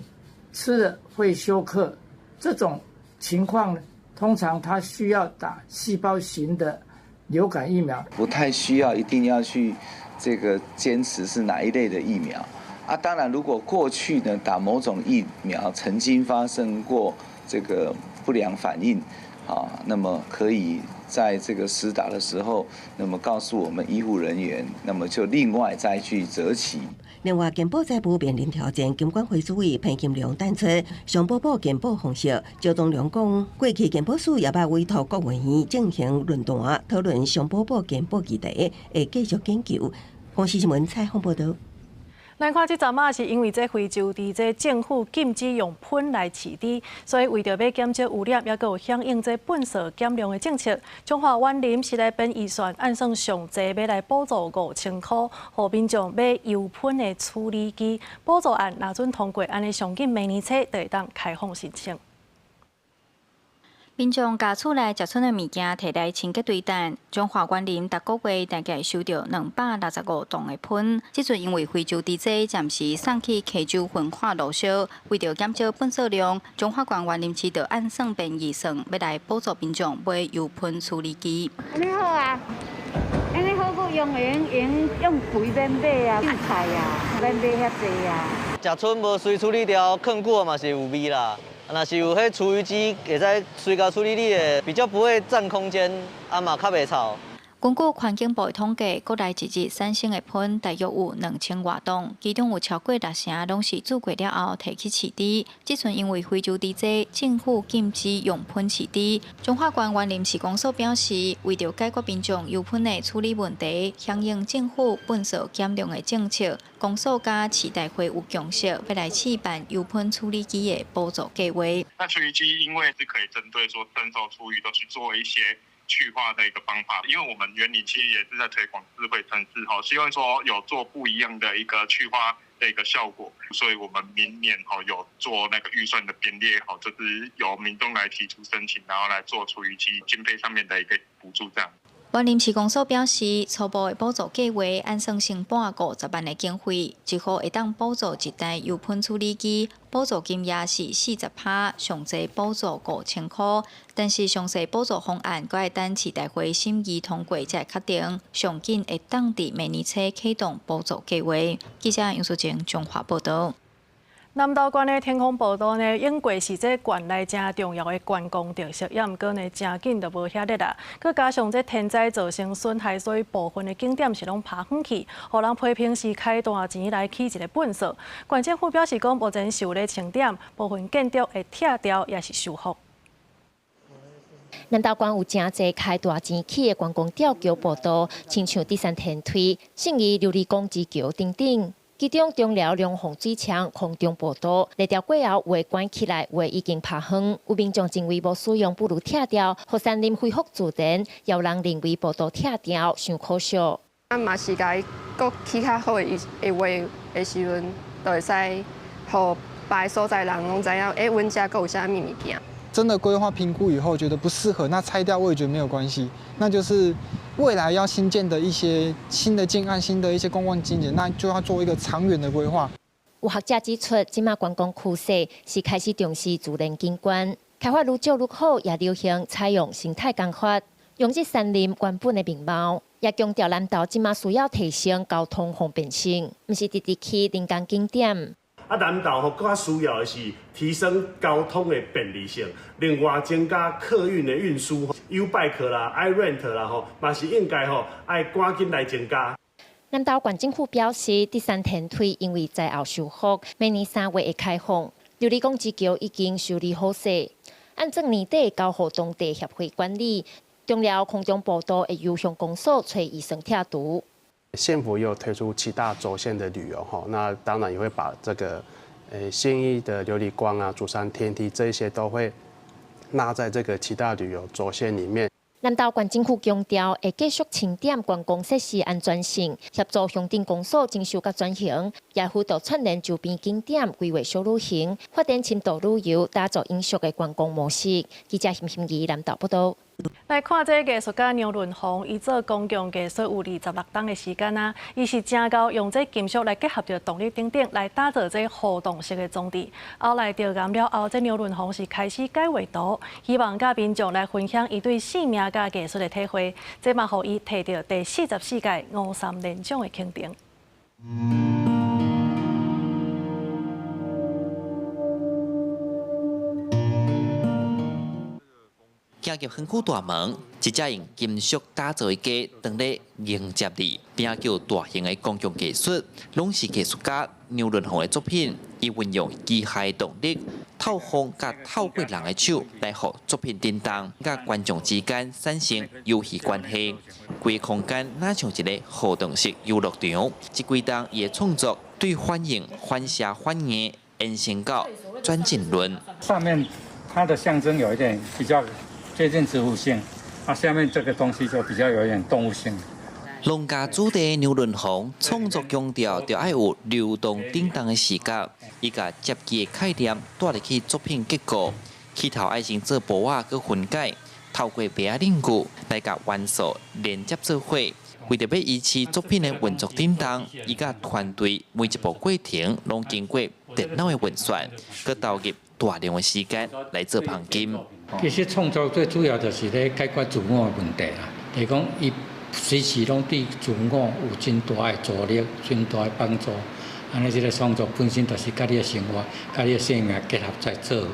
吃了會休克，這種情況呢，通常他需要打細胞型的流感疫苗，
不太需要一定要去這個堅持是哪一類的疫苗啊。當然，如果過去呢打某種疫苗曾經發生過這個不良反應，啊，那麼可以在這個施打的時候，那麼告訴我們醫護人員，那麼就另外再去擇期。
另外，健保債務面臨挑戰，金管會主委彭金龍淡出上寶寶健保方式。趙宗龍講，過去健保署也捌委託國衛院進行論壇討論上寶寶健保議題，會繼續研究。公視新聞採訪報導。
咱看這陣仔是因為這非洲佇這政府禁止用噴來飼豬，所以為著欲減少污染，抑閣有響應這糞掃減量的政策，彰化員林是來編預算，按算上濟欲來補助5000箍，予民眾買油噴的處理機。補助案若准通過，按呢上緊明年初就會當開放申請。
民眾共厝內食賰的物件提來清潔堆等，彰化員林逐個月大概收著265噸的噴。這陣因為非洲豬災暫時送去溪州焚化爐燒，為著減少糞掃量，彰化縣員林市就按算編預算，欲來補助民眾買油噴處理機。
按呢好啊，按呢好閣用會用用肥免買啊，菜啊，免買遐濟啊。
食賰無隨處理掉，囥久嘛是有味啦。若是有彼廚餘機，會使隨共處理你的，比較不會佔空間，啊嘛較袂臭。
根據環境部的統計，國內一日產生的噴大約有2000外噸，其中有超過六成攏是煮過了後提去飼豬。這陣因為非洲豬災，政府禁止用噴飼豬。彰化縣員林市公所表示，為著解決民眾油噴的處理問題，響應政府糞掃減量的政策，公所佮市大會有共識，欲來試辦油噴處理機的補助計劃。
那廚餘機因為是可以針對說生餿廚餘都去做一些去化的一個方法，因為我們員林其實也是在推廣智慧城市，吼，希望說有做不一樣的一個去化的一個效果，所以我們明年吼有做那個預算的編列，吼，就是由民眾來提出申請，然後來做廚餘機經費上面的一個補助，這樣。
員林市公所表示，初步的補助計劃按算成本50萬的經費，一戶會當補助一台油噴處理機，補助金額是40%，上濟補助5000箍。但是詳細補助方案，閣愛等市大會審議通過才會確定。上緊會當佇明年初啟動補助計劃。記者楊淑靜彰化報導。
南投縣的天空步道呢，永過是這縣內誠重要的觀光特色，也毋過呢，誠緊就無遐熱啦。閣加上這天災造成損害，所以部分的景點是攏拍遠去，予人批評是開大錢來起一个糞掃。縣政府表示講，目前受咧清點，部分建築會拆掉，抑是修復。
南投縣有誠濟開大錢起的觀光吊橋步道，親像登山天梯、信義琉璃光之橋等等。其中，中寮龍鳳水牆空中步道，拆掉過後有的關起來，有的已經拍荒。有民眾認為無使用，不如拆掉，予山林恢復自然。也有人認為步道拆掉傷可惜。
啊嘛是共伊閣起較好的的話的時陣，就會使予別个所在人攏知影，欸，阮遮閣有啥物物件。
真的規劃評估以後覺得不適合，那拆掉我也覺得沒有關係。那就是未來要新建的一些新的建案、新的一些觀光景點，那就要做一個長遠的規劃。
有學者指出，這馬觀光趨勢是開始重視自然景觀，開發愈少愈好，也流行採用生態工法，用這山林原本的面貌。也強調南投這馬需要提升交通方便性，毋是直直起人工景點。
啊，南投吼，閣較需要的是提升交通的便利性，另外增加客運的運輸，YouBike 啦、iRent 啦吼，嘛是應該吼愛趕緊來增加。
南投縣政府表示，登山天梯因為災後修復，明年3月會開放。琉璃光之橋已經修理好勢，按算年底交予當地協會管理。中寮空中步道會由鄉公所揣預算拆除。
縣府也有推出七大軸線的旅遊，哈，那當然也會把這個，信義的琉璃光啊、竹山天梯這些都會納在這個七大旅遊軸線裡面。
南投縣政府強調，會繼續清點觀光設施安全性，協助鄉鎮公所整修佮轉型，也輔導串聯周邊景點規劃小旅行，發展深度旅遊，打造永續的觀光模式。記者沈心怡南投報導。
來看這個藝術家梁倫宏，伊做公共藝術有26冬的時間啊，伊是誠𠢕用這金屬來結合著動力等等，來打造這互動式的裝置。後來著癌了後，這梁倫宏是開始改畫圖，希望佮民眾來分享伊對生命佮藝術的體會。這嘛予伊提著第44屆吳三連獎的肯定。
行入園區大門，一隻用金屬打造的雞，當咧迎接你，名叫大型的公共藝術，攏是藝術家梁倫宏的作品。伊運用機械動力、透風佮透過人的手來予作品振動，佮觀眾之間產生遊戲關係。規規個空間若像一个互動式遊樂場。這幾冬伊的創作對反應、反射反應延伸到轉進論。
上面它的象徵有一點比較接近植物性，啊，下面這個東西就比較有一點動物性。
農家主題牛頓紅創作強調，著愛有流動振動的視覺，伊共摺機的概念帶入去作品結構，起頭愛先做玻仔閣分解，透過麥仔冷具來共元素連接做伙。為著欲維持作品的運作振動，伊佮團隊每一步過程攏經過電腦的運算，閣投入大量的時間來做磅金。
其實創作最主要就是咧解決自我的問題啦，就是講伊隨時攏對自我有真大的助力、真大的幫助。按呢，這个創作本身就是佮你的生活、佮你的生命結合在做，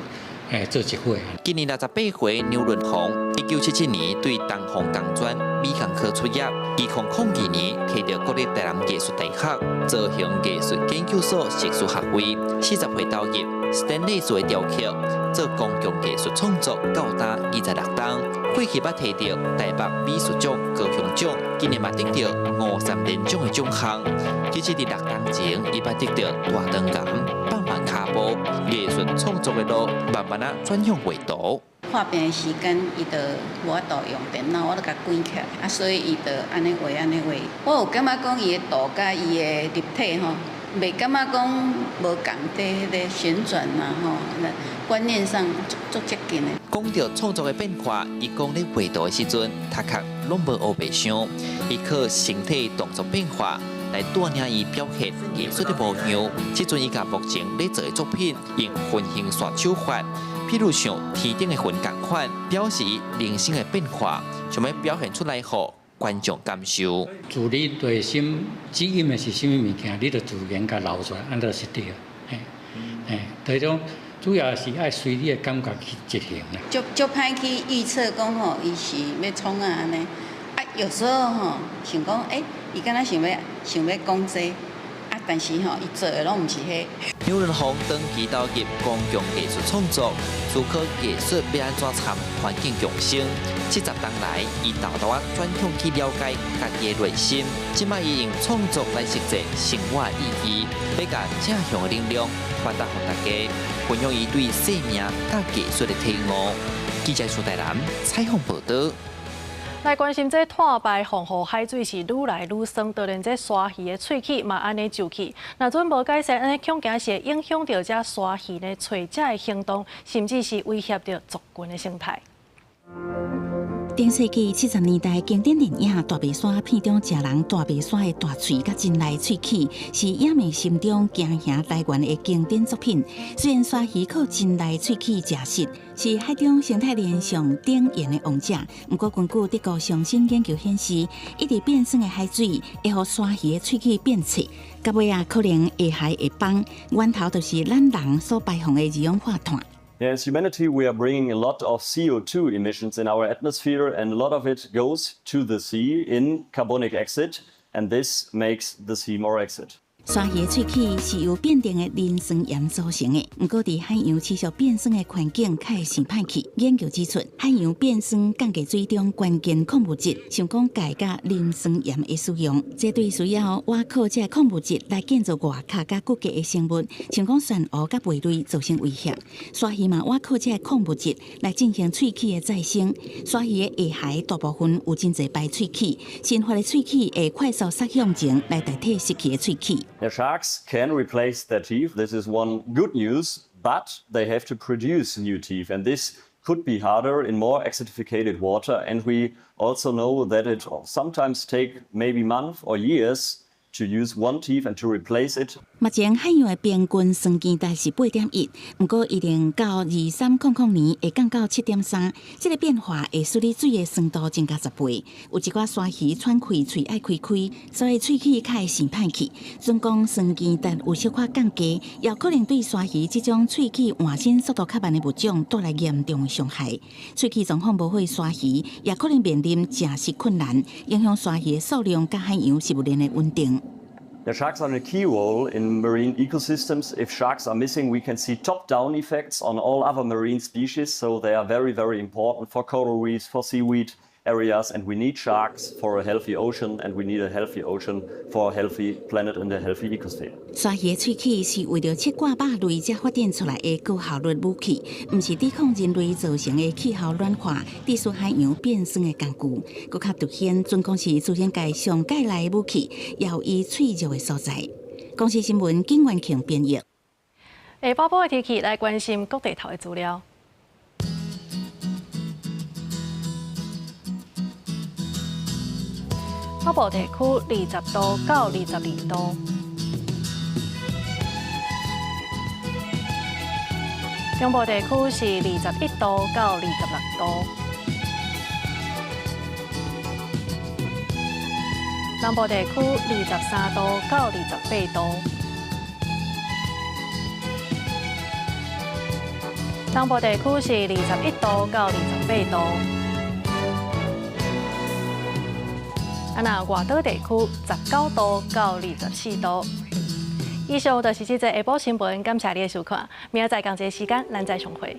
做一伙。
今年68歲牛潤紅，1977年對東方工專美工科畢業，2002年提著國立台南藝術大學造型藝術研究所碩士學位，40歲投入斯坦利斯的雕刻，做公共藝術創作到今26冬，過去捌提著台北美術獎高雄獎，今年嘛得著吳三連獎的獎項。其實佇6冬前，伊捌得著大腸癌，放慢跤步，藝術創作的路慢慢仔轉向畫圖。
看病的時間，伊就無法度用電腦，我就共關起來，啊，所以伊就按呢畫按呢畫。我有感覺講伊的圖佮伊的立體吼，袂感覺講無仝佇彼个旋轉啊吼，觀念上足足接近的。
講著創作的變化，伊講咧畫圖的時陣，頭殼攏無烏白想，伊靠身體動作變化來帶領伊表現藝術的模樣。這陣伊共目前咧做的作品，用分形線手法，譬如像天頂的雲仝款，表示人生的變化，想欲表現出來予觀眾感受。
自你內心指引的是啥物物件，你就自然共流出來，按呢就是對。嘿，嘿，就是講主要是愛隨你的感覺去執行啦。
足足歹去預測講吼，伊是欲創啥按呢？啊，有時候吼想講，欸，伊敢若想欲講這個，啊，但是吼，伊做的攏毋是彼。
牛潤紅長期投入公共藝術創作，思考藝術欲按怎參環境共生。70冬來，伊沓沓仔轉向去了解家己的內心。這擺伊用創作來實踐生活的意義，欲共正向的能量傳達予大家，分享伊對生命佮藝術的體悟。記者蘇台南採訪報導。
來關心這碳排放予海水是愈來愈酸，就連這鯊魚的喙齒嘛按呢皺去。若準無改善，按呢恐驚是會影響著這鯊魚呢揣食的行動，甚至是威脅著族群的生態。
頂世紀70年代經典電影《大白鯊》片中，食人大白鯊的大喙佮真利喙齒，是影迷心中驚嚇來源的經典作品。雖然鯊魚靠真利喙齒食食，是海中生態鏈上頂緣的王者，毋過根據德國上新研究顯示，一直變酸的海水會予鯊魚的喙齒變脆，到尾仔可能下頦會崩，源頭就是咱人所排放的二氧化碳。
As humanity, we are bringing a lot of CO2 emissions in our atmosphere, and a lot of it goes to the sea in carbonic acid, and this makes the sea more acid.
鯊魚的喙齒是由變定的磷酸鹽組成的，毋過佇海洋持續變酸的環境較會生歹去。研究指出，海洋變酸降低水中關鍵礦物質，像講鈣佮磷酸鹽的使用，這對需要倚靠這個礦物質來建造外殼佮骨骼的生物，像講珊瑚佮貝類造成威脅。鯊魚嘛倚靠這個礦物質來進行喙齒的再生。鯊魚的下頦大部分有真濟排喙齒，新發的喙齒會快速縮向前來代替失去的喙齒。
The sharks can replace their teeth. This is one good news, but they have to produce new teeth, and this could be harder in more acidificated water. And we also know that it sometimes take maybe months or years to use one teeth and to replace it.
目前海洋的平均酸鹼值是8.1，毋過預定到2300年會降到7.3。這个變化會使你水的酸度增加10倍。有一寡鯊魚喘氣喙愛開開，所以喙齒較會生歹去。盡管酸鹼值有小可降低，也可能對鯊魚這種喙齒換新速度較慢的物種帶來嚴重的傷害。喙齒狀況無好的鯊魚，也可能面臨食食困難，影響鯊魚的數量佮海洋食物鏈的穩定。
The sharks are a key role in marine ecosystems. If sharks are missing, we can see top-down effects on all other marine species. So they are very, very important for coral reefs, for seaweed, Areas, and we need sharks for a healthy ocean, and we need a healthy ocean for a healthy planet and a healthy ecosphere.
鯊魚的喙齒是為著切割肉類才發展出來的高效率武器，毋是抵抗人類造成的氣候暖化、致使海洋變酸的工具。閣較凸顯準講是自然界上蓋來的武器，也有伊脆弱的所在。公視新聞景元慶編譯。
下晡晡的天氣來關心各地頭的資料。北部地區20度到22度，中部地區是21度到26度，南部地區23度到28度，東部地區是21度到28度。啊，那外島地區19度到24度。以上就是這節下晡新聞，感謝你的收看。明仔載仝這時間，咱再相會。